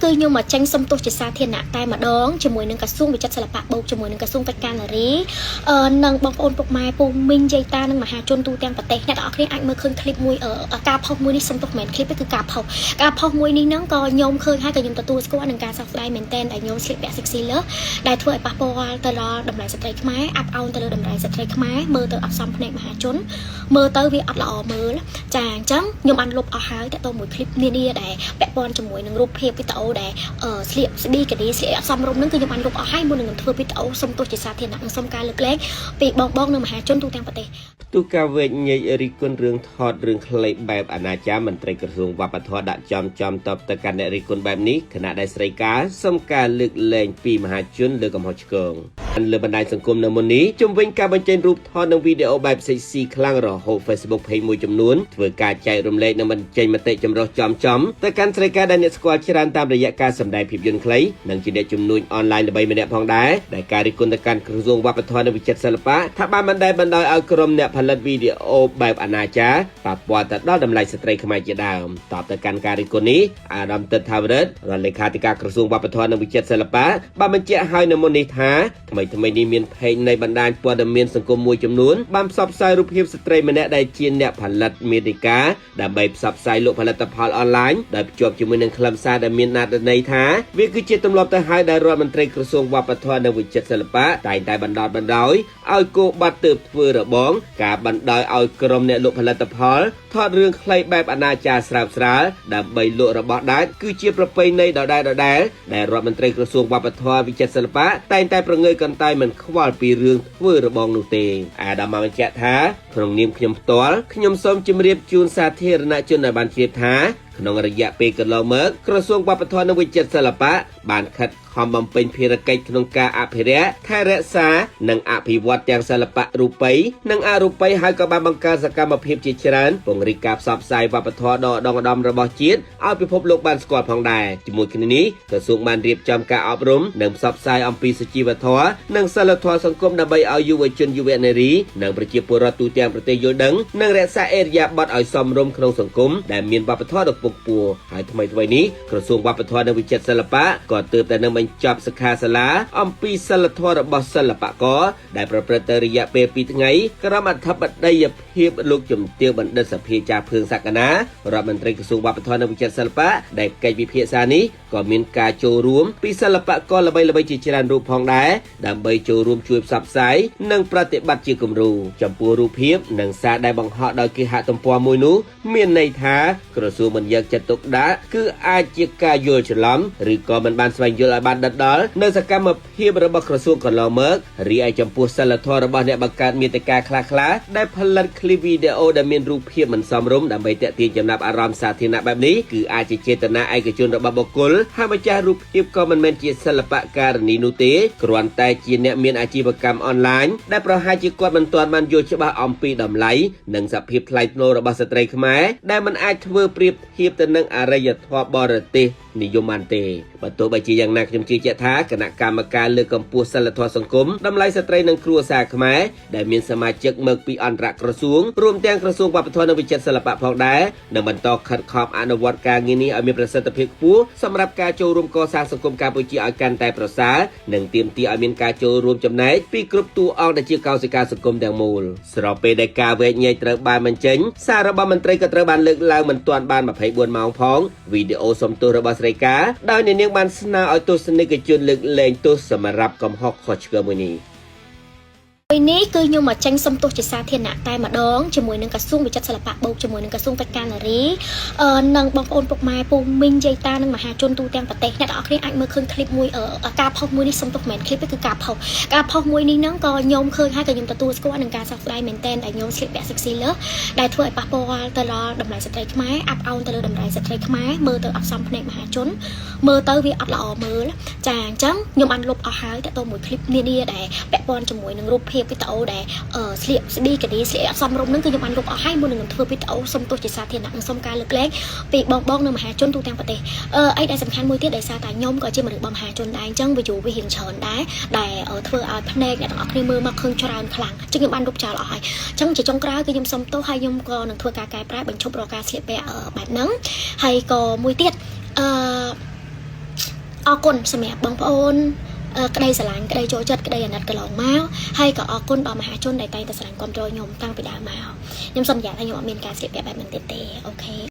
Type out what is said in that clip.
គឺខ្ញុំមកចេញសុំទោសជាសាធារណៈតែម្ដងជាមួយនឹងក្រសួងវិចិត្រសិល្បៈបូកជាមួយនឹងក្រសួងកិច្ចការនារីនិងបងប្អូនពុកម៉ែពូមីងយាយតានិងមហាជនទូទាំងប្រទេសអ្នកទាំងអស់គ្នាអាចមើលឃើញคลิปមួយការផុសមួយនេះសុំទោសមិនមែនคลิปទេគឺការផុសការផុសមួយនេះហ្នឹងក៏ខ្ញុំឃើញហើយក៏ខ្ញុំទទួលស្គាល់នឹងការសោកស្ដាយមែនទែនដែលខ្ញុំស្លៀកពាក់ sexy លើសដែលធ្វើឲ្យប៉ះពាល់ទៅដល់តម្លៃស្ត្រីខ្មែរអាប់អោនទៅលើតម្លៃស្ត្រីខ្មែរមើលទៅអត់សមភ្នែកមហាជនមើលទៅវាអត់ល្អមើលចាអញ្ចឹងខ្ញុំបានលុបអស់ហើយតើតមួយคลิปនានាដែលពាក់ព័ន្ធជាមួយនឹងរូបភាពវីដេអូដែលស្លៀកស្ប៊ីកាឌីស្លៀកអត់សមរម្យហ្នឹងគឺខ្ញុំបានលុបអស់ហើយមុននឹងខ្ញុំធ្វើវីដេអូសុំទោសជាសាធារណៈនិងសុំការលើកលែងពីបងបងនិងមហាជនទូទាំងប្រទេស។ ផ្ទុះការវែកញែករិះគន់រឿងថតរឿងខ្លីបែបអនាចារមន្ត្រីក្រសួងវប្បធម៌ដាក់ចំចំតបទៅកាន់អ្នករិះគន់បែបនេះខណៈដែលស្រីកាសុំការលើកលែងពីមហាជនលើកំហុសឆ្គងលើបណ្ដាញសង្គមនៅមុននេះជំវិញការបញ្ចេញរូបថតនិងវីដេអូបែប sexy ខ្លាំងរហូត Facebook Page មួយចំនួនធ្វើការចែករំលែកនិងបញ្ចេញមតិចម្រុះចំចំទៅកាន់ស្រីកាដែលអ្នកស្គាល់ច្រើនតាមរយៈការសម្ដែងភាពយន្តខ្លីនិងជាអ្នកជំនួញអនឡាញល្បីម្នាក់ផងដែរដែលការរិះគន់ទៅកាន់ក្រសួងវប្បធម៌និងវិចិត្រសិល្បៈថាបានបណ្ដែតបណ្ដោយឲ្យក្រុមអ្នកផលិតវីដេអូបែបអនាចារប៉ះពាល់ទៅដល់តម្លៃស្ត្រីខ្មែរជាដើមតបទៅកាន់ការរិះគន់នេះអាដាមទិតថាវរិទ្ធរដ្ឋលេខាធិការក្រសួងវប្បធម៌និងវិចិត្រសិល្បៈបានបញ្ជាក់ឲ្យនៅមុននេះថាថ្មីថ្មីនេះមាន page នៃបណ្ដាញព័ត៌មានសង្គមមួយចំនួនបានផ្សព្វផ្សាយរូបភាពស្ត្រីម្នាក់ដែលជាអ្នកផលិតមាតិកាដើម្បីផ្សព្វផ្សាយលក់ផលិតផលអនឡាញដោយភ្ជាប់ជាមួយនឹងខ្លឹមសារដែលមានអត្ថន័យថាវាគឺជាទម្លាប់ទៅហើយដែលរដ្ឋមន្ត្រីក្រសួងវប្បធម៌និងវិចិត្រសិល្បៈតែងតែបណ្ដោតបណ្ដោយឲ្យគោបាត់ទើបធ្វើរបងការបណ្ដោយឲ្យក្រុមអ្នកលក់ផលិតផលថតរឿងខ្លីបែបអនាចារស្រាបស្រាលដើម្បីលក់របស់ដាច់គឺជាប្រពៃណីដដែលដដែលដែលរដ្ឋមន្ត្រីក្រសួងវប្បធម៌វិចិត្រសិល្បៈតែងតែប្រងើយកន្តើយមិនខ្វល់ពីរឿងធ្វើរបងនោះទេអាដាមមកបញ្ជាក់ថាក្នុងនាមខ្ញុំផ្ទាល់ខ្ញុំសូមជម្រាបជូនសាធារណជនឲ្យបានជ្រាបថាក្នុងរយៈពេលកន្លងមកក្រសួងវប្បធម៌និងវិចិត្រសិល្បៈបានខិតខំបំពេញភារកិច្ចក្នុងការអភិរក្សថែរក្សានិងអភិវឌ្ឍទាំងសិល្បៈរូបីនិងអរូបីហើយក៏បានបង្កើតសកម្មភាពជាច្រើនពង្រីកការផ្សព្វផ្សាយវប្បធម៌ដ៏ឧត្ដុង្គឧត្ដមរបស់ជាតិឲ្យពិភពលោកបានស្គាល់ផងដែរជាមួយគ្នានេះក្រសួងបានរៀបចំការអប់រំនិងផ្សព្វផ្សាយអំពីសុជីវធម៌និងសីលធម៌សង្គមដើម្បីឲ្យយុវជនយុវនារីនិងប្រជាពលរដ្ឋទូទាំងប្រទេសយល់ដឹងនិងរក្សាឥរិយាបថឲ្យសមរម្យក្នុងសង្គមដែលមានវប្បធម៌ដ៏ខ្ពង់ខ្ពស់ហើយថ្មីថ្មីនេះក្រសួងវប្បធម៌និងវិចិត្រសិល្បៈក៏ទើបតែនឹងបញ្ចប់សិក្ខាសាលាអំពីសិលធម៌របស់សិល្បករដែលប្រព្រឹត្តទៅរយៈពេល2ថ្ងៃក្រោមអធិបតីភាពលោកជំទាវបណ្ឌិតសភាចាភឿងសក្កណារដ្ឋមន្ត្រីក្រសួងវប្បធម៌និងវិចិត្រសិល្បៈដែលកិច្ចពិភាក្សានេះក៏មានការចូលរួមពីសិល្បករល្បីៗជាច្រើនរូបផងដែរដើម្បីចូលរួមជួយផ្សព្វផ្សាយនិងប្រតិបត្តិជាគំរូចំពោះរូបភាពនិងសារដែលបង្ហោះដោយគេហទំព័រមួយនោះមានន័យថាក្រសួងមិនយកចិត្តទុកដាក់គឺអាចជាការយល់ច្រឡំឬក៏មិនបានស្វែងយល់ឲ្យបានដិតដល់នៅសកម្មភាពរបស់ក្រសួងកន្លងមករីឯចំពោះសិលធម៌របស់អ្នកបង្កើតមាតិកាខ្លះៗដែលផលិតឃ្លីបវីដេអូដែលមានរូបភាពមិនសមរម្យដើម្បីទាក់ទាញចំណាប់អារម្មណ៍សាធារណៈបែបនេះគឺអាចជាចេតនាឯកជនរបស់បុគ្គលហើយម្ចាស់រូបភាពក៏មិនមែនជាសិល្បការិនីនោះទេគ្រាន់តែជាអ្នកមានអាជីវកម្មអនឡាញដែលប្រហែលជាគាត់មិនទាន់បានយល់ច្បាស់អំពីតម្លៃនិងសភាពថ្លៃថ្នូររបស់ស្ត្រីខ្មែរដែលមិនអាចធ្វើប្រៀបធៀបទៅនឹងអរិយធម៌បរទេសនិយមបានទេបើទោះបីជាយ៉ាងណាខ្ញុំជឿជាក់ថាគណៈកម្មការលើកកម្ពស់សិលធម៌សង្គមតម្លៃស្ត្រីនិងគ្រួសារខ្មែរដែលមានសមាជិកមកពីអន្តរក្រសួងរួមទាំងក្រសួងវប្បធម៌និងវិចិត្រសិល្បៈផងដែរនឹងបន្តខិតខំអនុវត្តការងារនេះឲ្យមានប្រសិទ្ធភាពខ្ពស់សម្រាប់ការចូលរួមកសាងសង្គមកម្ពុជាឲ្យកាន់តែប្រសើរនិងទាមទារឲ្យមានការចូលរួមចំណែកពីគ្រប់តួអង្គដែលជាកោសិកាសង្គមទាំងមូលស្របពេលដែលការវែកញែកត្រូវបានបញ្ចេញសាររបស់មន្ត្រីក៏ត្រូវបានលើកឡើងមិនទាន់បាន24ម៉ោងផងវីដេអូសុំទោសរបស់ស្រីកាដោយអ្នកនាងបានស្នើឲ្យទស្សនិកជនលើកលែងទោសសម្រាប់កំហុសខុសឆ្គងមួយនេះ។ ពេលនេះគឺខ្ញុំមកចេញសុំទោសជាសាធារណៈតែម្ដងជាមួយនឹងក្រសួងវិចិត្រសិល្បៈបូកជាមួយនឹងក្រសួងកិច្ចការនារីនិងបងប្អូនពុកម៉ែពូមីងយាយតានិងមហាជនទូទាំងប្រទេសអ្នកទាំងអស់គ្នាអាចមើលឃើញคลิปមួយការផុសមួយនេះសុំទោសមិនមែនคลิปទេគឺការផុសការផុសមួយនេះហ្នឹងក៏ខ្ញុំឃើញហើយក៏ខ្ញុំទទួលស្គាល់នឹងការសោកស្ដាយមែនទែនដែលខ្ញុំស្លៀកពាក់ sexy លើសដែលធ្វើឲ្យប៉ះពាល់ទៅដល់តម្លៃស្ត្រីខ្មែរអាប់អោនទៅលើតម្លៃស្ត្រីខ្មែរមើលទៅអត់សមភ្នែកមហាជនមើលទៅវាអត់ល្អមើលចាអញ្ចឹងខ្ញុំបានលុបអស់ហើយតើតមួយคลิปនានាដែលពាក់ព័ន្ធជាមួយនឹងរូបភាពវីដេអូដែលស្លៀកស្ប៊ីកាឌីស្លៀកអត់សមរម្យហ្នឹងគឺខ្ញុំបានលុបអស់ហើយមុននឹងខ្ញុំធ្វើវីដេអូសុំទោសជាសាធារណៈនិងសុំការលើកលែងពីបងបងនិងមហាជនទូទាំងប្រទេសអីដែលសំខាន់មួយទៀតដោយសារតែខ្ញុំក៏ជាមនុស្សបងមហាជនដែរអញ្ចឹង view វារៀងច្រើនដែរដែលធ្វើឲ្យភ្នែកអ្នកទាំងអស់គ្នាមើលមកឃើញច្រើនខ្លាំងអញ្ចឹងខ្ញុំបានលុបចោលអស់ហើយអញ្ចឹងជាចុងក្រោយគឺខ្ញុំសុំទោសហើយខ្ញុំក៏នឹងធ្វើការកែប្រែបញ្ឈប់រាល់ការស្លៀកពាក់បែបហ្នឹងហើយក៏មួយទៀតអឺ អរគុណសម្រាប់បងប្អូនក្តីស្រឡាញ់ក្តីចូលចិត្តក្តីអាណិតកន្លងមកហើយក៏អរគុណដល់មហាជនដែលតែងតែស្រឡាញ់គ្រប់គ្រងខ្ញុំតាំងពីដើមមកខ្ញុំសន្យាថាខ្ញុំអត់មានការស្លៀកពាក់បែបហ្នឹងទៀតទេOK។